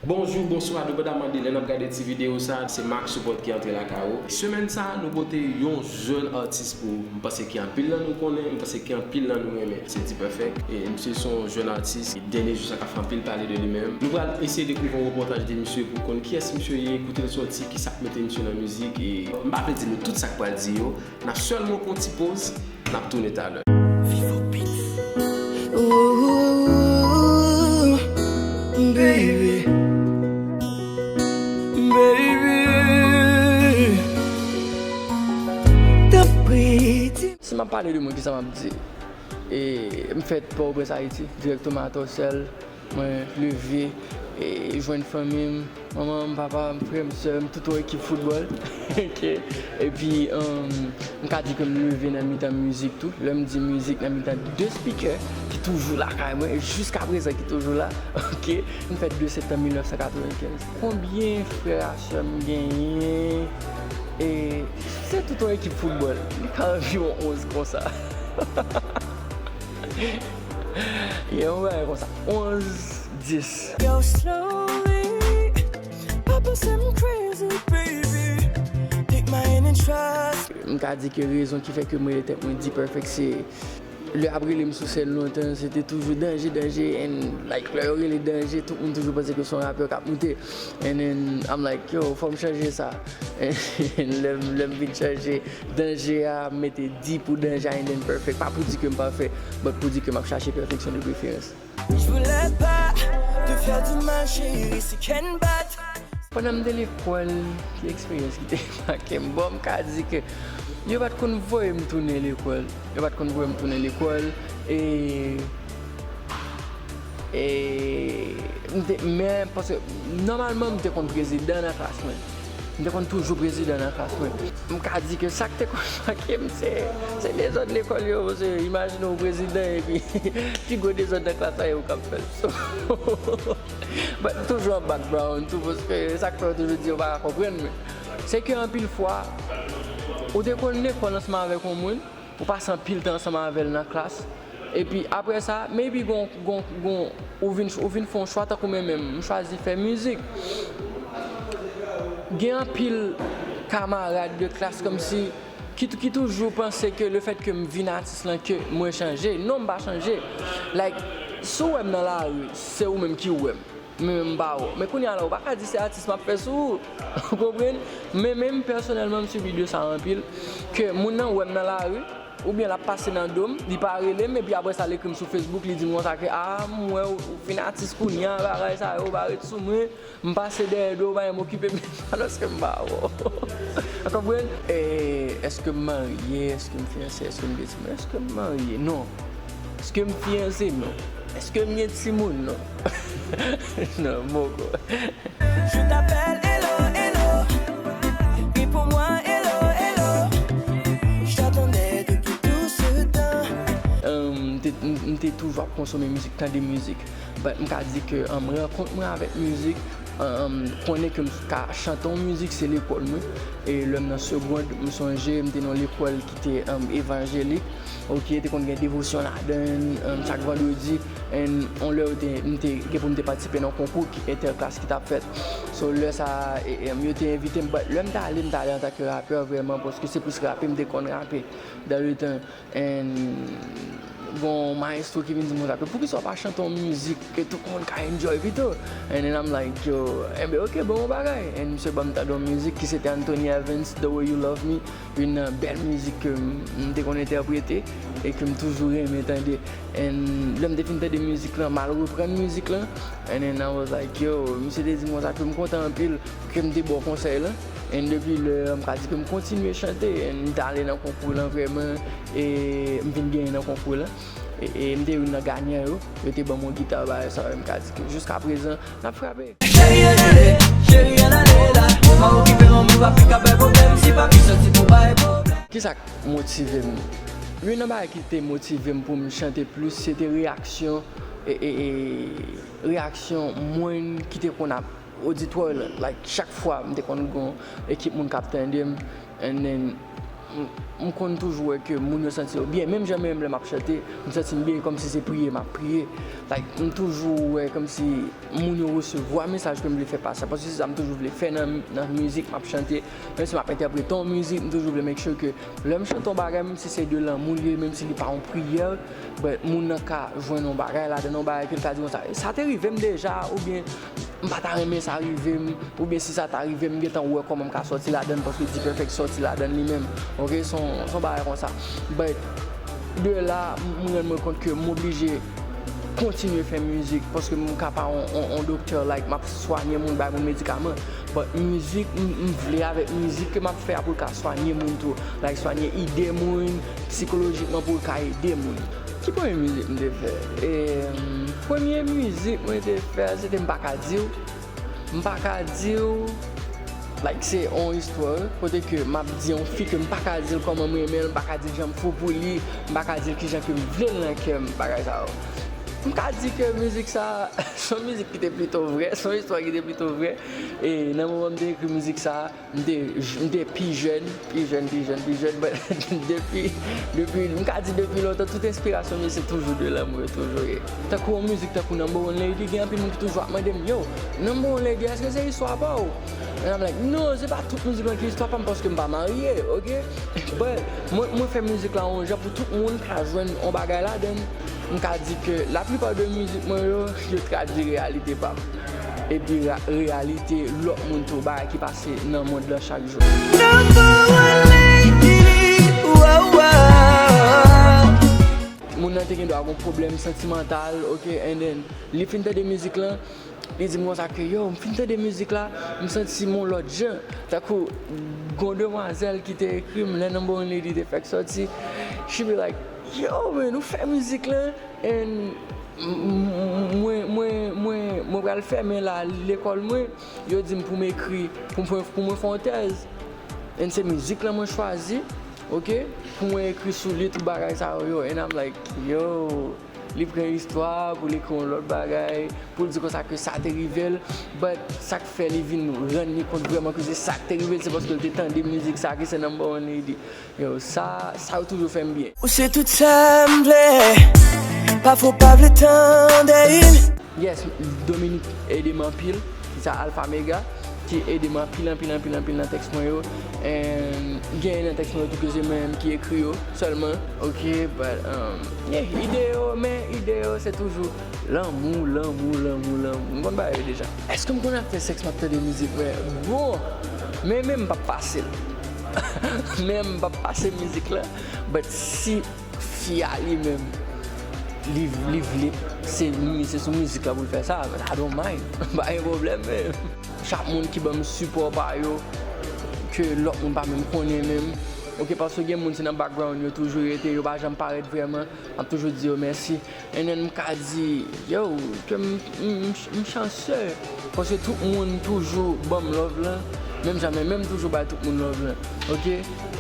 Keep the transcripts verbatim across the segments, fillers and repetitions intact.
Bonjou, bonswa, depandaman de lè n ap gade ti videyo sa, se Max Support ki antre lakay ou. Semèn sa, nou pote yon jèn atis pou ou. M panse ke anpil nan nou konnen, m panse ke anpil nan nou renmen. Se D-Perfect. E misye se yon jèn atis. E dènye jou sa ka fè anpil pale de li menm. Nou pral eseye dekouvri yon repòtaj de misye pou konn kiyès misye ye, kote l sòti, kisa k mete misye nan mizik. E m pa vle di nou tout sa k pral di yo. N ap sèlman pran ti poz, n ap tounen talè. Vivo Beats. Ooh, baby. Baby. Tanpri, di. Si m ap pale de mwen, kisa m ap di? E, m fèt Pòtoprens, Ayiti, dirèkteman a Tòsèl. Mwen leve, e, jwenn fanmi m, manman m, papa m, frè m, sè m, tout yon ekip foutbòl. Ok. Epi, um, m ka di ke m leve nan mitan mizik tou. Lè m di mizik, nan mitan de spikè ki toujou lakay mwen, e jiska prezan ki toujou la. Ok. M fèt de septanm mil nèf san katrevenkenz. Konbyen frè a sè m genyen? E se tout yon ekip foutbòl. Li ka anviwon onz konsa. Yeah, yon bagay konsa. Onz, dis. Yo, slowly, pa panse m crazy, baby. Take my hand and trust. M ka di ke rezon ki fè ke m rele tèt mwen D-Perfect, se lè y ap rele m sou sèn lontan, se te toujou danje, danje, and, like, lè yo rele danje, tout moun toujou panse ke se yon rapè k ap moute. And then, I'm like, yo, fò m chanje sa. And lè m, lè m vin chanje danje a, m mete D pou danje a, and then perfect. Pa pou di ke m pafè, but pou di ke m ap chache pèfeksyon de preferans. Je voulais pas te faire du mal, chérie, si can bat. Pandan m te lekòl, ki eksperyans ki te make m? Bon, m ka di ke yo pa t konn voye m tounen lekòl. Yo pa t konn voye m tounen lekòl. E E, m te, men, paske, nòmalman, m te konn prezidan nan klas mwen. M te konn toujou prezidan nan klas mwen. M ka di ke sa k te konn make m, se, se dezòd lekòl yo, paske imajine w prezidan, epi pi gwo dezòd nan klas la, e ou k ap fè l. So, but toujou an background, tou, paske sa k fè yo toujou di yo pa ka konprann, men se ke anpil fwa, ou te konn lekòl ansanm avèk yon moun, ou pase anpil tan ansanm avè l nan klas. Epi apre sa, maybe gon, gon, gon, ou vin, ou vin fè yon chwa tankou mwen menm, m chwazi fè mizik. Gen anpil kamarad de klas kòmsi ki, ki toujou panse ke le fèt ke m vin atis lan ke mwen chanje. Non, m pa chanje. Like, si w wè m nan lari, se ou menm ki wè m. Men m pa wè w. Men kounye a la, ou pa ka di se atis m ap fè sou ou. Ou konprann? Men, men m pèsonèlman, m sibi de sa anpil. Ke moun nan wè m nan lari, oubyen l ap pase nan do m, li pa rele m, epi apre sa, l ekri m sou Facebook, li di m konsa ke, "A, m wè w, ou fin atis kounye a, bagay sa yo, pa ret sou mwen, m pase dèyè do w, pa janm okipe m," alòske m pa wè w. Ou konprann? E, èske m marye? Èske m fiyanse? Èske m gen timoun? Èske m marye? Non. Èske m fiyanse? Non. Èske m gen timoun? Non. Non, m poko. Je t'appelle, hello, hello. Réponds-moi, hello, hello. Je t'attendais depuis tout ce temps. Um, m te, m, m te toujou ap konsome mizik, tande mizik. But m ka di ke, um, rankont mwen avèk mizik, um, konnen ke m ka chante yon mizik, se lekòl mwen. E lè m nan segond, m sonje m te nan yon lekòl ki te, um, evanjelik. Ok, te konn gen devosyon ladan l, um, chak vandredi. And yon lè yo te, m te gen pou m te patisipe nan konkou ki entèklas ki t ap fèt. So, lè sa, e, e, yo te envite m, but lè m t ale, m t ale antanke rapè vrèman, paske se plis rape m te konn rape. Dans le temps, and gon maestro ki vin di m konsa ke, "Poukisa w pa chante yon mizik ke tout moun ka enjoy pito?" And then I'm like, "Yo, enben, ok, bon, yon bagay." And misye ban m tande yon mizik ki se te Anthony Evans, The Way You Love Me, youn nan bèl mizik ke m, m te konn entèprete e ke m toujou renmen tande. And lè m te fin tande mizik lan, m al reprann mizik lan, and then I was like, "Yo," misye te di m konsa ke m kontan anpil ke m te ba w konsèy lan. And depi lè, m ka di ke m kontinye chante, and m t ale nan konkou lan vrèman, e m vin genyen nan konkou lan. E, e m te youn nan ganyan yo, yo te ban m yon gita, bagay sa yo, m ka di ke jiska prezan, n ap frape. Cheri, ann ale, cheri, ann ale la. Pa okipe manman, pa fin ka bay pwoblèm, si papi sòti pou bay pwoblèm. Kisa k motive m? Youn nan bagay ki te motive m pou m chante plis, se te reyaksyon e, e, e, reyaksyon moun ki te konn ap auditoire, like, chak fwa m te konn gon ekip moun k ap tande m, and then m, m konn toujou wè ke moun yo santi yo byen, menm jan menm lè m ap chante, m santi m byen, kòmsi se priye m ap priye, like, m toujou wè kòmsi moun yo resevwa mesaj ke m vle fè pase a, paske se sa m toujou vle fè nan, nan mizik m ap chante, menm si m ap entèprete yon mizik, m toujou vle make sure ke lè m chante yon bagay, menm si se de lanmou li ye, menm si li pa yon priyè, but moun nan ka jwenn yon bagay ladan, yon bagay ke l ka di konsa, sa te rive m deja, oubyen m pa ta renmen sa rive m, oubyen si sa ta rive m, m gentan wè kòman m ka sòti ladan, paske D-Perfect sòti ladan li menm. Ok, se yon, se yon bagay konsa. But de la, m, m rann mwen kont ke m oblije kontinye fè mizik, paske m ka pa yon, yon, yon doktè, like, m ap swanye moun, bay moun medikaman. But mizik, m, m vle avèk mizik ke m ap fè a pou l ka swanye moun tou. Like, swanye ide moun, sikolojikman pou l ka ede moun. Ki premye mizik m te fè? E, premye mizik mwen te fè, se te M pa ka di w. M pa ka di w, like, se yon istwa, kote ke m ap di yon fi ke m pa ka di l kòman m renmen l, m pa ka di l jan m fou pou li, m pa ka di l kijan ke m vle l nan kè m, bagay sa yo. M ka di ke mizik sa, se yon mizik ki te plito vrè, se yon istwa ki te plito vrè. E nan moman m te ekri mizik sa, m te, m te pi jèn, pi jèn, pi jèn, pi jèn, but depi, depi, m ka di depi lontan, tout enspirasyon m yo, se toujou de lanmou yo toujou ye. Tankou yon mizik tankou Number One Lady, gen anpil moun ki toujou ap mande m, yo, Number One Lady, èske se istwa pa w? And I'm like, non, se pa tout mizik lan ki istwa pa m, paske m pa marye, ok? But mwen, mwen fè mizik la yon jan pou tout moun ka jwenn yon bagay ladan l. M ka di ke laplipa de mizik mwen yo, yo tradui reyalite pa m. Epi ra-, reyalite lòt moun tou, bagay ki pase nan mond lan chak jou. Number one lady, wow, wow. Moun nan te gen dwa gon pwoblèm santimantal, ok, and then li fin tande mizik lan, li di m konsa ke, yo, m fin tande mizik la, m santi m yon lòt jan. Tankou gon demwazèl ki te ekri m lè Number One Lady te fèk sòti, she be like, yo, man, ou fè mizik lan, and m-, m-, mwen, mwen, mwen, mwen pral fèmen la lekòl mwen, yo di m pou m ekri, pou m fè, pou mwen fè yon tèz. And se mizik lan mwen chwazi, ok, pou mwen ekri sou li tout bagay sa yo, yo. And I'm like, yo, li pran istwa pou l ekri yon lòt bagay, pou l di konsa ke sa te rive l, but sa k fè li vin rann li kont vrèman ke se sa k te rive l, se paske l te tande mizik sa ki se Number One Lady. Yo, sa, sa yo toujou fè m byen. Ou se tout sa m vle. Pafwa w pa vle tande. Yes, Dominique ede m anpil, ki se Alpha Mega, ki ede m anpil, anpil, anpil, anpil nan tèks mwen yo. And gen nan tèks mwen yo tou ke se mwen menm ki ekri yo sèlman, ok, but, um, yeah, ide yo, men ide yo, se toujou lanmou, lanmou, lanmou, lanmou. M konn bagay yo deja. Èske m konn ap fè sèks, m ap tande mizik mwen? Bon, men, men m p ap pase l. Men m p ap pase mizik lan. But si fi a li menm, li, li vle, se, se sou mizik la pou l fè sa, I don't mind. Pa gen pwoblèm menm. Chak moun ki ban m sipò pa yo, ke lòt moun pa menm konnen menm. Ok, paske gen moun se nan background yo toujou rete, yo pa janm parèt vrèman, m ap toujou di yo mèsi. And then m ka di, yo, ke m, m, m, m chanse, paske tout moun toujou ban m love lan, menm jan, men, men m toujou bay tout moun love lan, ok?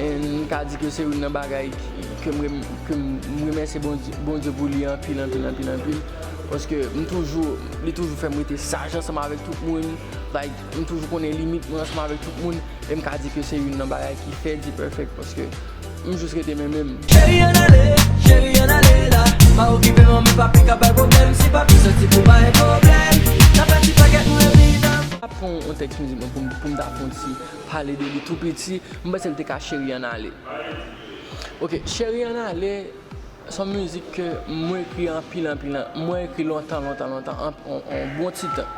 And m ka di ke se youn nan bagay ki, ke m rem-, ke m remèsye Bondye, Bondye pou li anpil, anpil, anpil, anpil, paske m toujou, li toujou fè m rete saj ansanm avèk tout moun, like, m toujou konnen limit mwen ansanm avèk tout moun, e m ka di ke se youn nan bagay ki fè D-Perfect, paske m jis rete men men m. Cheri, ann ale, cheri, ann ale la. Pa okipe manmi, papi ka bay pwoblèm. Si papi soti pou bay pwoblèm, n a fè ti pakèt nou epi n a. M ap pran yon tèks mizik mwen pou m, pou m ta fè yon ti pale de li tou piti. M panse l te ka Cheri, ann ale. Ok, Cheri, ann ale, se yon mizik ke mwen ekri anpil, anpil, an-, mwen ekri lontan, lontan, lontan, an, on, on bon ti tan.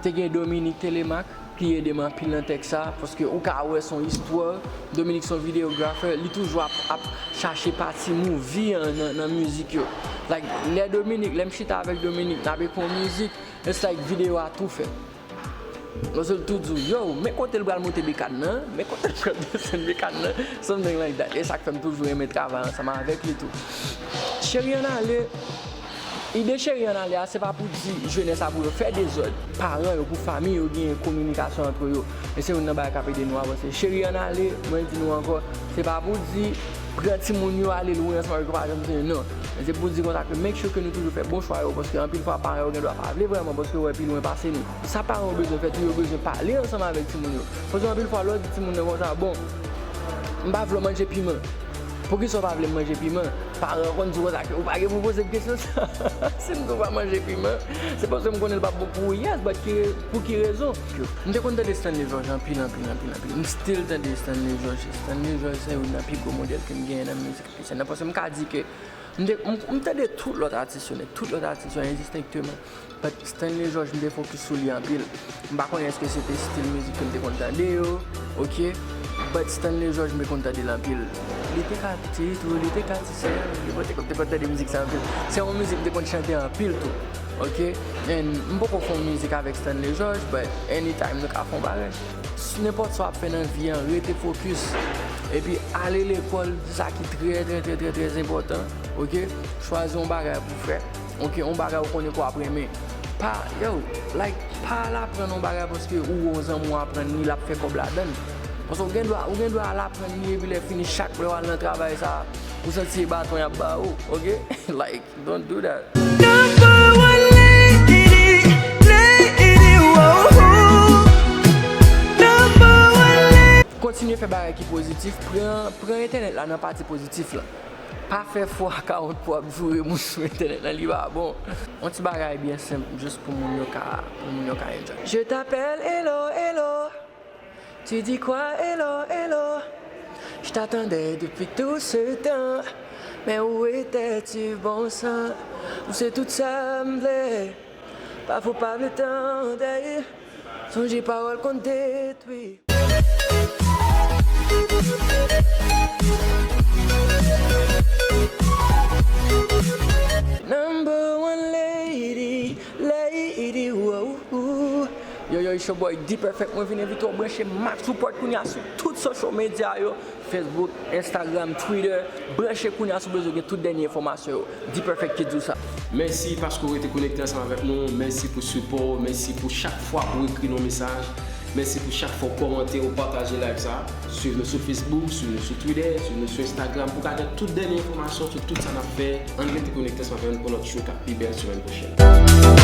Te gen Dominique Telemaque, ki ede m anpil nan tèks sa, paske ou ka wè se yon istwa. Dominique se yon videographer, li toujou ap, ap chache pati movie an nan, nan mizik yo. Like, lè Dominique, lè m chita avèk Dominique, n ap ekri yon mizik, it's like videyo a tou fèt. Lòske l tou di w, yo, men kote l pral moute bekàn nan, men kote l pral desann bekàn nan, something like that. E sa k fè m toujou renmen travay ansanm avèk li tou. Cheri ann ale, Ide Cheri ann ale a, se pa pou di jenès la pou yo fè dezòd. Paran yo, pou fanmi yo genyen kominikasyon antre yo. E se youn nan bagay k ap ede nou avanse. Cheri ann ale, mwen di nou ankò, se pa pou di pran timoun yo ale lwen ansanm avèk yo, pa janm tande, non. Men se pou di konsa ke make sure ke nou toujou fè bon chwa yo, paske anpil fwa paran yo gen dwa pa vle vrèman, paske yo wè pi lwen pase nou. Sa paran yo bezwen fè tou, yo bezwen pale ansanm avèk timoun yo. Paske anpil fwa lè w di timoun nan konsa, bon, m pa vle w manje piman. Poukisa w pa vle m manje piman? Paran an konn di w konsa ke ou pa gen pou poze m kesyon sa. Si m di w pa manje piman, se paske m konnen l p ap bon pou ou, yes, but ki, pou ki rezon? M te konn tande Stanley George anpil, anpil, anpil, anpil. M still tande Stanley George. Stanley George se youn nan pi gwo modèl ke m genyen nan mizik ayisyèn nan, paske m ka di ke m te, m, m tande tout lòt atis yo, men tout lòt atis yo endistenkteman. But Stanley George, m te fokis sou li anpil. M pa konnen èske se te stil mizik ke m te konn tande yo, oke? But Stanley George, m te konn tande l anpil. Li te ka ti tou, li te ka ti sèl, li te konn, te konn tande mizik sa anpil. Se yon mizik m te konn chante anpil tou, oke? And m poko fè yon mizik avèk Stanley George, but anytime nou ka fè yon bagay. Nenpòt sa w ap fè nan vi an, rete fokis. Epi ale lekòl, se sa ki trè, trè, trè, trè, trè enpòtan, oke? Chwazi yon bagay pou w fè. Oke, yon bagay ou konnen ke w ap renmen. Pa, yo, like, pa al aprann yon bagay paske ou wè yon zanmi w aprann li, l ap fè kòb ladan l. Paske ou gen dwa, ou gen dwa al aprann li, epi lè fini, chak lè w al nan travay sa, ou santi se baton y ap ba ou, oke? Like, don't do that. Number one lady, lady, whoa. Number one lady. Kontinye fè bagay ki pozitif, pran, pran entènèt la nan pati pozitif la. Pa fè fwa ka wont pou w ap joure moun sou entènèt lan, li pa bon. Yon ti bagay byen senp, jis pou moun yo ka, pou moun yo ka enjoy. Je t'appelle, hello, hello. Tu dis quoi, hello, hello? Je t'attendais depuis tout ce temps. Mais où étais-tu, bon sang? Ou se tout sa m vle. Pafwa w pa vle tande. Sonje pawòl konn detwi. Number one lady, lady, whoa. Yo, yo, it's your boy D-Perfect. Mwen vin envite w branche Max Report kounye a sou tout social media yo. Facebook, Instagram, Twitter. Branche kounye a si w bezwen gen tout dènye enfòmasyon yo. D-Perfect ki di w sa. Mèsi paske w rete konekte ansanm avèk nou. Mèsi pou sipò w. Mèsi pou chak fwa ou ekri nou mesaj. Mèsi pou chak fwa w kòmante, ou pataje live sa. Swiv nou sou Facebook, swiv nou sou Twitter, swiv nou sou Instagram pou w ka gen tout dènye enfòmasyon sou tout sa n ap fè. Ann rete konekte ansanm avèk nou pou lòt show k ap pi bèl semèn pwochèn.